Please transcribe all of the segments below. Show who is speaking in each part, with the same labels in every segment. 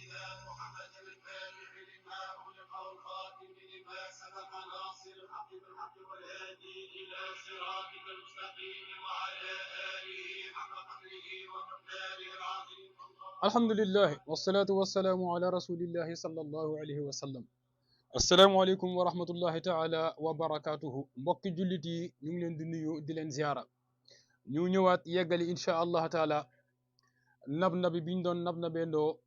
Speaker 1: سيدنا محمد الفاتح لما أغلق والخاتم لما سبق ناصر الحق بالحق والهادي إلى صراطك المستقيم وعلى آله حق قدره ومقداره العظيم.
Speaker 2: الحمد لله والصلاة والسلام على رسول الله صلى الله عليه وسلم. asalaamaaleykum wa rahmatullahi taala wa barakaatuhu mbokki jullit yi ñu ngi leen di nuyu di leen ziara ñu ñëwaat yeggali incha allah taala nab-nabi biñ doon nab-nabeendoo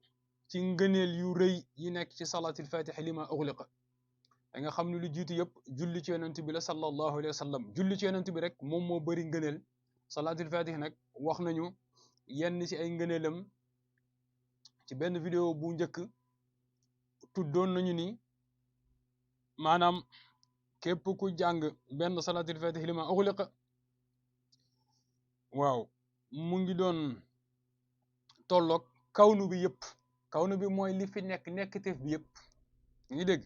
Speaker 2: ci ngëneel yu rëy yi nekk ci salaatil fatih lima ughliqa da nga xam ne lu jiitu yëpp julli ci yonent bi la sallallahu alayhi wa sallam julli ci yonent bi rek moom moo bëri ngëneel salaatil fatih nag wax nañu yenn ci ay ngëneelam ci benn vidéo bu njëkk tuddoon nañu ni maanaam képp ku jàng benn salaatul fatih lima ughliqa waaw mu ngi doon tolloog kawnu bi yëpp kawnu bi mooy li fi nekkteef bi yëpp ngi dégg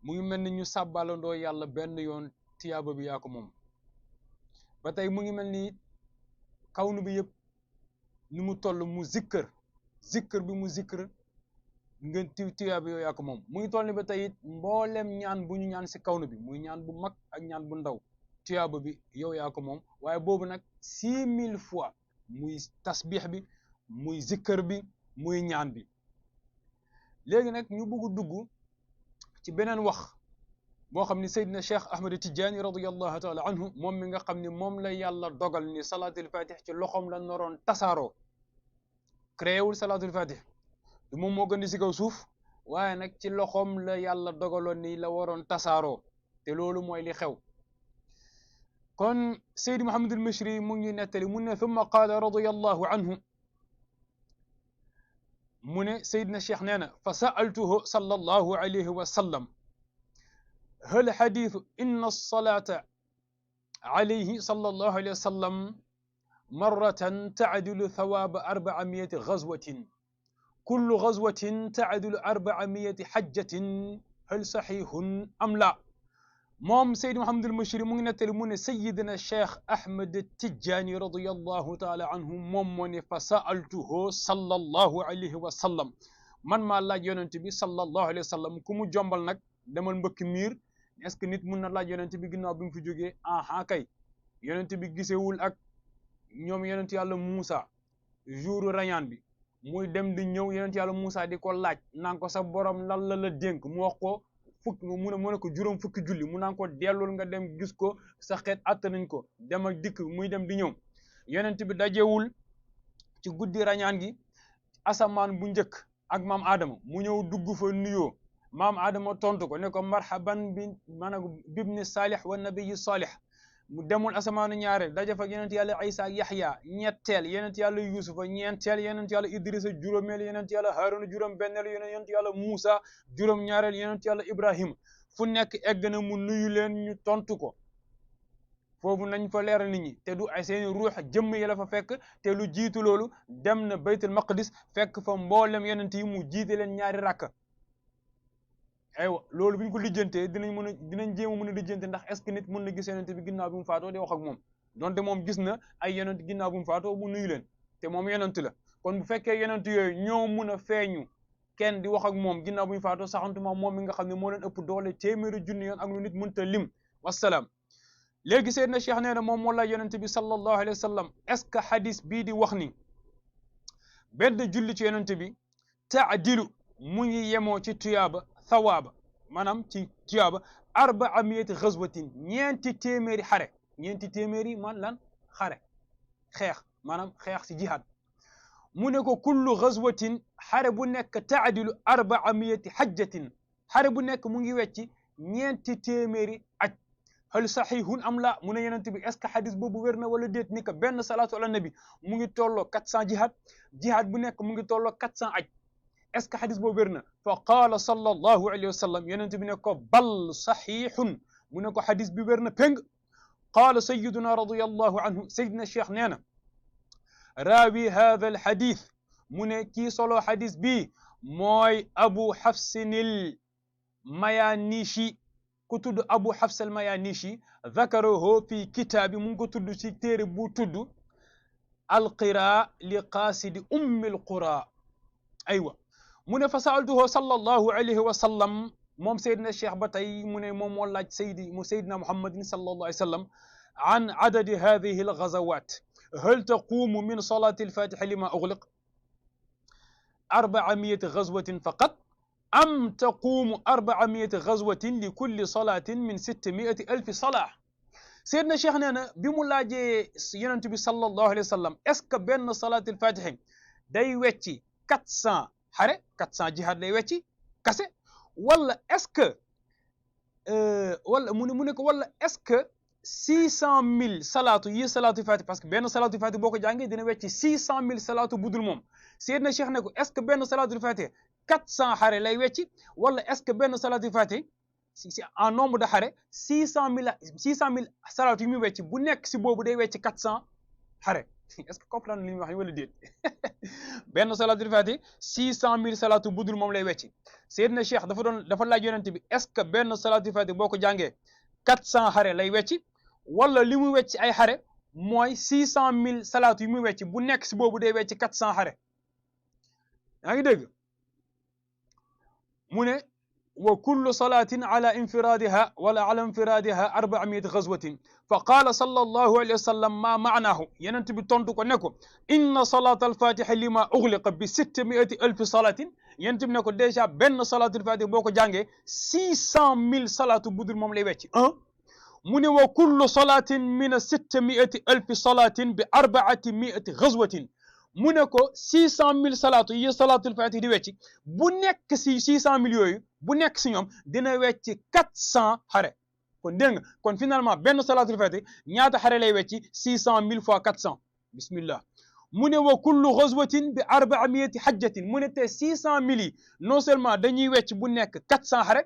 Speaker 2: mu ngi mel ni ñu sàbbalandoo yàlla benn yoon tiyaaba bi yaa ko moom ba tey mu ngi mel ni kawnu bi yëpp ni mu toll mu zikkër bi mu zikkër ngeen tiyaaba yooyu yaa ko moom mu ngi toll ni ba tey it mboolem ñaan bu ñu ñaan si kawnu bi muy ñaan bu mag ak ñaan bu ndaw tiyaaba bi yow yaa ko moom waaye boobu nag 6000 fois muy tasbix bi muy zikkër bi muy ñaan bi léegi nag ñu bëgg dugg ci beneen wax boo xam ni Seydina Cheikh Ahmed Tidiane radiyallahu taala anhu moom mi nga xam ni moom la yàlla dogal ni salaatul fatih ci loxoom la noroon tasaaroo créé wul salaatul fatih du moom moo gën di si kaw suuf waaye nag ci loxoom la yàlla dogaloon ni la waroon tasaaroo te loolu mooy li xew kon Seydi Mouhamadul Mishri mu ngi nettali mu ne thumma qaala radiyallahu anhu mu ne Seydina Cheikh nee na fa sa'altuhu sallallahu alayhi wa sallam hal xadiisu inna salaata alayhi sallallahu alayhi wa sallam marratan taadilu thawaaba 400 gazwatin kullu gazwatin taadilu 400 xajjatin hal saxiihun am la moom Seydi Mouhamadul Mishri mu ngi nettali mu ne Seydina Cheikh Ahmed Tidiane radiyallahu taala anhu moom moo ne fa sa'altuhu sallallahu alayhi wa sallam man maa laaj yonent bi sallallahu alayhi wa sallam ku mu jombal nag demal mbëkk miir est-ce que nit mun na laaj yonent bi ginnaaw bi mu fi jógee kay yonent bi gisewul ak ñoom yonent yàlla Moussa jour rañaan bi muy dem di ñëw yonent yàlla Moussa di ko laaj naan ko sa borom lan la dénk mu wax ko mu ne ko juróom fukki julli mu naan ko dellul nga dem gis ko sa xeet àtt nañ ko dem ak dikk muy dem di ñëw yonent bi dajewul ci guddi rañaan gi asamaan bu njëkk ak maam Adama mu ñëw dugg fa nuyoo maam Adama tontu ko ne ko marhaban bi maanaam bibni salih wa nabiyi salih mu demul asamaanu ñaareel daje fa yonent yàlla Isa ak Yaxya ñetteel yonent yàlla Yusufa ñeenteel yonent yàlla Idrisa juróomeel yonent yàlla Haruna juróom benneel yonent yàlla Musa juróom ñaareel yonent yàlla Ibrahima fu nekk egg na mu nuyu leen ñu tontu ko foofu nañ fa leeral nit ñi te du ay seeni ruux jëmm yi la fa fekk te lu jiitu loolu dem na baytul maqdis fekk fa mboolem yonent yi mu jiite leen ñaari rakka aywa loolu bu ñu ko lijjantee dinañ jéem a mën a lijjante ndax est-ce que nit mën na gis yonent bi ginnaaw bi mu faatoo di wax ak moom donte moom gis na ay yonent ginnaaw bi mu faatoo mu nuyu leen te moom yonent la kon bu fekkee yonent yooyu ñoo mun a feeñu kenn di wax ak moom ginnaaw bu ñu faatoo saxantuma moom mi nga xam ne moo leen ëpp doole téeméeri junni yoon ak lu nit mënta lim wasalaam léegi Seydina Cheikh nee na moom moo la yonent bi sallallahu alayhi wa sallam est-ce que hadis bii di wax ni benn julli ci yonent bi taadilu mu ngi yemoo ci tuyaaba thawaaba maanaam ci tuyaaba 400 ghazwatin ñeenti téeméeri xare ñeenti téeméeri man lan xare xeex maanaam xeex si jihad mu ne ko kullu ghazwatin xare bu nekk taadilu 400 xajjatin xare bu nekk mu ngi wecci ñeenti téeméeri aj hal saxiihun am la mu ne yonent bi est-ce que xadis boobu wér na wala déet ni que benn salaatu ala nabi mu ngi tolloo 400 jihad bu nekk mu ngi tolloo 400 aj est-ce que xadis boobu wér na fa qaala sallallahu alayhi wa sallam yonent bi ne ko bal saxiixun mu ne ko xadis bi wér na péng qaala sayiduna radiyallahu anhu sayidina cheikh nee na raawi haadha al xadis mu ne kii solo xadis bi mooy abu xafsinil mayanishi ku tudd abu xafs al mayanishi dakarahu fi kitaabi mu ngi ko tudd ci téere bu tudd alqira li qaasidi ummi alqura aywa mu ne fa saaltuhu sallallahu alayhi wa sallam moom Seydina Cheikh ba tey mu ne moom moo laaj Seydina Muhammadin sallallahu alayhi wa sallam an adadi hadihi alghazawat hal taqumu min salati alfatiha lima ughliq 400 ghazwatin faqat am taqumu 400 ghazwatin li kulli salatin min 600 alfi salah Seydina Cheikh nee na bi mu laajee yonent bi sallallahu alayhi wa sallam est-ce que benn salati alfatiha day wecci 400 xare 400 jihaad lay wecci kase wala est-ce que wala mu ne ko wala est-ce que 600 000 salaatu yi salaatu fatiha parce que benn salaatu fatiha boo ko jàngee dina wecci 600 000 salaatu budul moom Seydina Cheikh ne ko est-ce que benn salaatu fatiha 400 xare lay wecci wala est-ce que benn salaatu fatiha si en nombre de xare 600 000 salaatu yi muy wecci bu nekk si boobu day wecci 400 xare est-ce que comprendre li ñuy wax wala déet benn salaatul fatiha 600 000 salaatu budul moom lay wecci Seydina Cheikh dafa laaj yonent bi est-ce que benn salaatul fatiha boo ko jàngee 400 xare lay wecci wala li muy wecci ay xare mooy 600 000 salaatu yi muy wecci bu nekk si boobu day wecci 400 xare yaa ngi dégg mu ne wa kullu salatin ala infiradiha wala ala infiradiha 400 ghazwatin fa qaala sallallahu alayhi wa sallam ma maanaahu yenent bi tontu ko ne ko inna salata alfatiha lima ughliqa bi 600 alfi salatin yenent bi ne ko dèjà benn salatul fatiha boo ko jàngee 600 000 salaatu budul moom lay wecci mu ne wa kullu salatin min 600 alfi salatin bi 400 ghazwatin mu ne ko 600 000 salaatu yi salaatul fatiha di wecci bu nekk si 600 000 yooyu bu nekk si ñoom dina wecci 400 xare kon dégg nga kon finalement benn salaatul fatiha ñaata xare lay wecci 600 000 fois 400 bismillah mu ne wa kullu ghazwatin bi 400 hajjatin mu ne te 600 000 yi non seulement dañuy wecc bu nekk 400 xare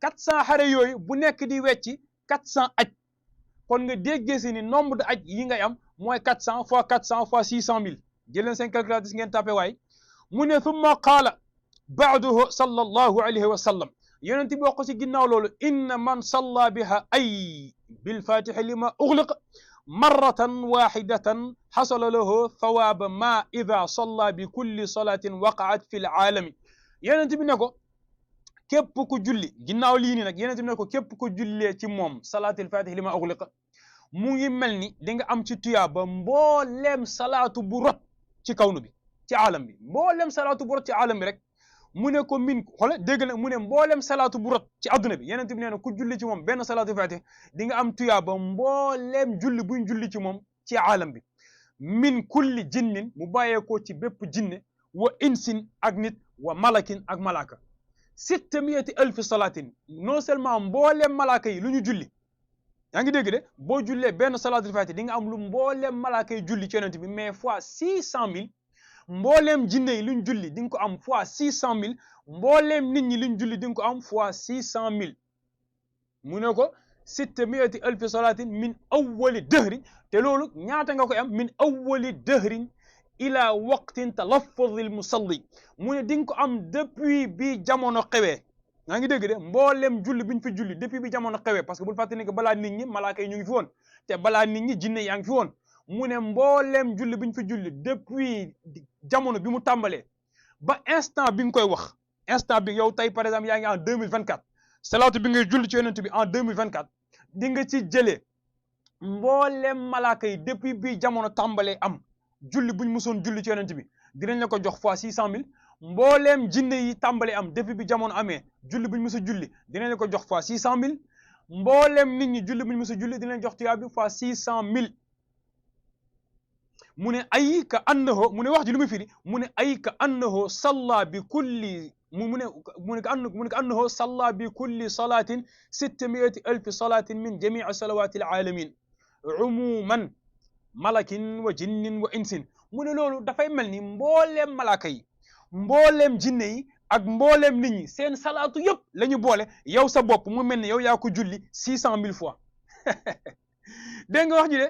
Speaker 2: 400 xare yooyu bu nekk di wecci 400 aj kon nga déggee si ni nombre de aj yi ngay am mooy 400 fois 400 fois 600 000 jëleen seen calculatrice ngeen tapé waay mu ne thumma qaala ba'dahu sallallahu alayhi wa sallam yonent bi wax ko ci ginnaaw loolu inna man salla biha ay bilfatiha lima ughliq marratan wahidatan hasala lahu thawaba ma idha salla bi kulli salatin waqa'at fi alaalami yonent bi ne ko képp ku julli ginnaaw lii nii nag yonent bi ne ko képp ku jullee ci moom salatul fatiha lima ughliq mu ngi mel ni di nga am ci tuyaaba mbooleem salaatu bu rot ci kawnu bi ci aalam bi mboolem salaatu bu rot ci aalam bi rek mu ne ko min xoole dégg na mu ne mboolem salaatu bu rot ci adduna bi yeneen bi nee na ku julli ci moom benn salaatu fatiha di nga am tuyaaba mboolem julli buñ julli ci moom ci aalam bi min kulli jinnin mu bàyyeekoo ci bépp jinne wa insin ak nit wa malakin ak malaka 600 alfi salaatin non seulement mboolem malaka yi lu ñu julli yaa ngi dégg de boo jullee benn salaatul fatiha di nga am lu mboolem malaaka yi julli ci yonent bi mais fois 600 000 mbooleem jinne yi luñ julli di nga ko am fois 600 000 mbooleem nit ñi luñ julli di nga ko am fois 600 000 mu ne ko 600 alfi salaatin min awwali dëhrin te loolu ñaata nga koy am min awwali dëhrin ila waqtin talaffuzil musalli mu ne di nga ko am depuis bi jamono xewee yaa ngi dégg de mboolem julli biñ fi julli depuis bi jamono xewee parce que bul fàtte ni que balaa nit ñi malaaka yi ñu ngi fi woon te balaa nit ñi jinne yaa ngi fi woon mu ne mboolem julli biñ fi julli depuis jamono bi mu tàmbalee ba instant bi nga koy wax instant bi yow tey par exemple yaa ngi en 2024 salaatu bi ngay julli ci yonent bi en 2024 di nga ci jëlee mboolem malaaka yi depuis bi jamono tàmbalee am julli buñ musoon julli ci yonent bi dinañ la ko jox fois 600 000 mbooleem jinne yi tàmbali am depuis bi jamono amee julli buñ mës a julli dinañ la ko jox fois 600 000 mbooleem nit ñi julli buñ mës a julli dinañ jox tuyaa bi fois 600 000 mu ne ay ka annahu mu ne wax ji lu muy firi mu ne ay ka annahu salla bi kulli mu ne ka annahu salla bi kulli salatin 600 alfi salatin min jami'i salawati alalamin umuman malakin wa jinnin wa insin mu ne loolu dafay mel ni mbooleem malaaka yi mbooleem jinne yi ak mbooleem nit ñi seen salaatu yëpp la ñu boole yow sa bopp mu mel ne yow yaa ko julli 600 000 fois dégg nga wax ji de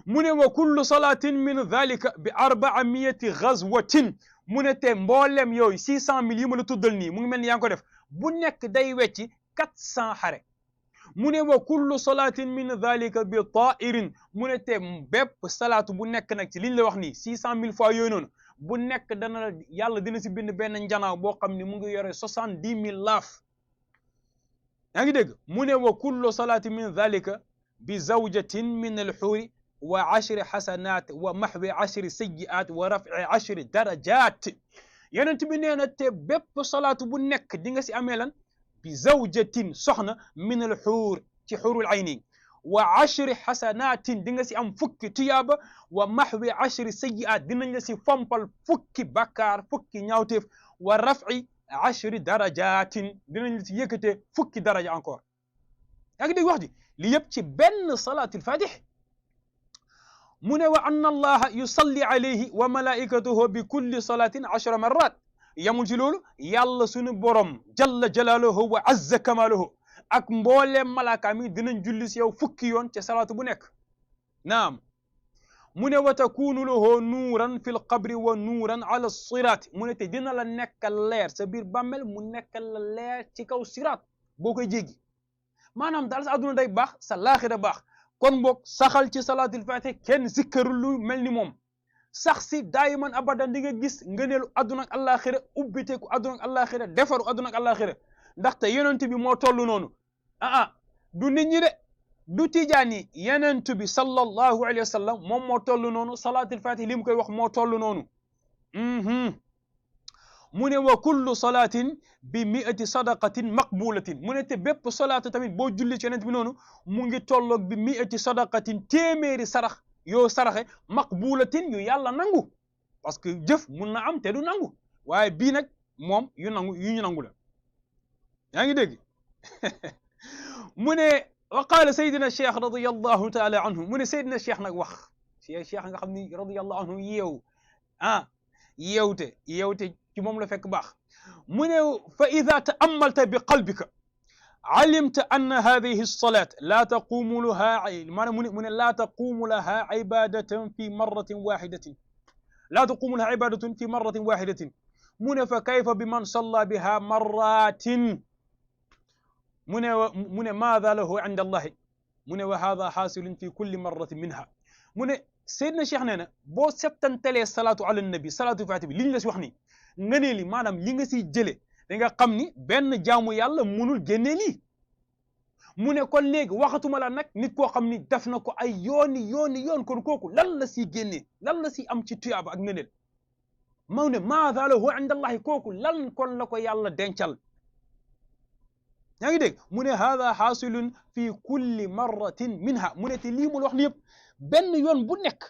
Speaker 2: mu ne wa kullu salatin min dhalika bi 400 ghazwatin mu ne te mbooleem yooyu 600 000 yi ma la tuddal nii mu ngi mel ni yaa ngi ko def bu nekk day wecci 400 xare mu ne wa kullu salatin min dhalika bi ta'irin mu ne te bépp salaatu bu nekk nag ci liñ la wax nii 600 000 fois yooyu noonu bu nekk dana yàlla dina si bind benn njanaaw boo xam ne mu ngi yore 70,000 laaf yaa ngi dégg mu ne wa kullu salaati min dhalika bi zawjatin min alxuuri wa 10 xasanaat wa maxwi 10 sayyi'aat wa raf'i 10 darajaat yonent bi nee na te bépp salaatu bu nekk di nga si amee lan bi zawjatin soxna min alxuur ci xuurul ayni wa 10 xasanaatin di nga si am fukki tuyaaba wa maxwi 10 sayyi'aat dinañ la si fompal fukki bakkaar fukki ñaawteef wa raf'i 10 darajaatin dinañ la si yëkkatee fukki daraja encore yaa ngi dégg wax ji li yëpp ci benn salaatul fatih mu ne wa anna allaha yusalli alayhi wa malaikatuhu bi kulli salatin 10 marrat yamul ci loolu yàlla sunu borom jalla jalaaluhu wa azza kamaaluhu ak mbooleem malaakaam yi dinañ julli si yow fukki yoon ca salaatu bu nekk naam mu ne wa takunu lahu nuuran fi lqabri wa nuuran ala siraat mu ne te dina la nekkal leer sa biir bàmmel mu nekkal la leer ci kaw siraat boo koy jéggi maanaam daal sa adduna day baax sa laaxira baax kon boog saxal ci salaatul fatih kenn sikkarul lu mel ni moom sax si daayiman abadan di nga gis ngëneelu adduna ak àllaaxira ubbiteeku adduna ak àllaaxira defaru adduna ak àllaaxira ndaxte yonent bi moo toll noonu du nit ñi de du tijaan yi yonent bi sallallahu alayhi wa sallam moom moo toll noonu salaatul fatih li mu koy wax moo toll noonu mu ne wa kullu salaatin bi 100 sadaqatin maqbulatin mu ne te bépp salaatu tamit boo julli ci yonent bi noonu mu ngi tolloog bi 100 sadaqatin téeméeri sarax yoo saraxe maqbulatin yu yàlla nangu parce que jëf mun na am te du nangu waaye bii nag moom yu ñu nangu la yaa ngi dégg mu ne wa qaala Seydina Cheikh radiyallahu taala anhu mu ne Seydina Cheikh nag wax Cheikh nga xam ni radiyallahu anhu yeewte ci moom la fekk baax mu ne fa ida ta'ammalta bi qalbika alimta anna hadihi as-salat la taqumu laha maanaam mu ne la taqumu laha ibadatan fi marratin wahidatin la taqumu laha ibadatun fi marratin wahidatin mu ne fa kayfa biman salla biha marratin mu ne maada lahu inda allahi mu ne wa hada xaasilun fi kulli marratin minha mu ne Seydina Cheikh nee na boo settantelee salaatu ala nabi salaatu fatih bi li ñu la si wax nii nga ne li maanaam li nga siy jëlee da nga xam ni benn jaamu yàlla munul génnee lii mu ne kon léegi waxatuma la nag nit koo xam ni def na ko ay yoon kon kooku lan la siy génnee lan la siy am ci tuyaaba ak ngëneel maw ne maada lahu inda allahi kooku lan kon la ko yàlla dencal yaa ngi dégg mu ne hada xaasilun fi kulli marratin minha mu ne te lii mu la wax ni yëpp benn yoon bu nekk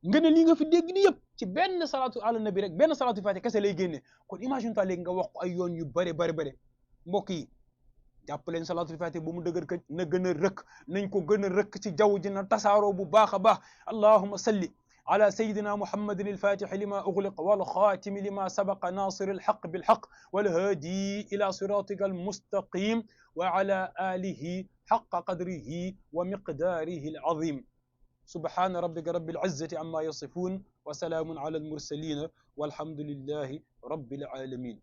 Speaker 2: nga ne lii nga fi dégg ni yëpp ci benn salaatu ala nabi rek benn salaatu fatiha kese lay génne kon imagine toi léegi nga wax ko ay yoon yu bëri mbokk yi jàpp leen salaatul fatiha ba mu dëgër këj na gën a rëkk nañ ko gën a rëkk ci jaww ji na tasaaroo bu baax a baax allahumma salli على سيدنا محمد الفاتح لما أغلق والخاتم لما سبق ناصر الحق بالحق والهادي إلى صراطك المستقيم وعلى آله حق قدره ومقداره العظيم سبحان ربك رب العزة عما يصفون وسلام على المرسلين والحمد لله رب العالمين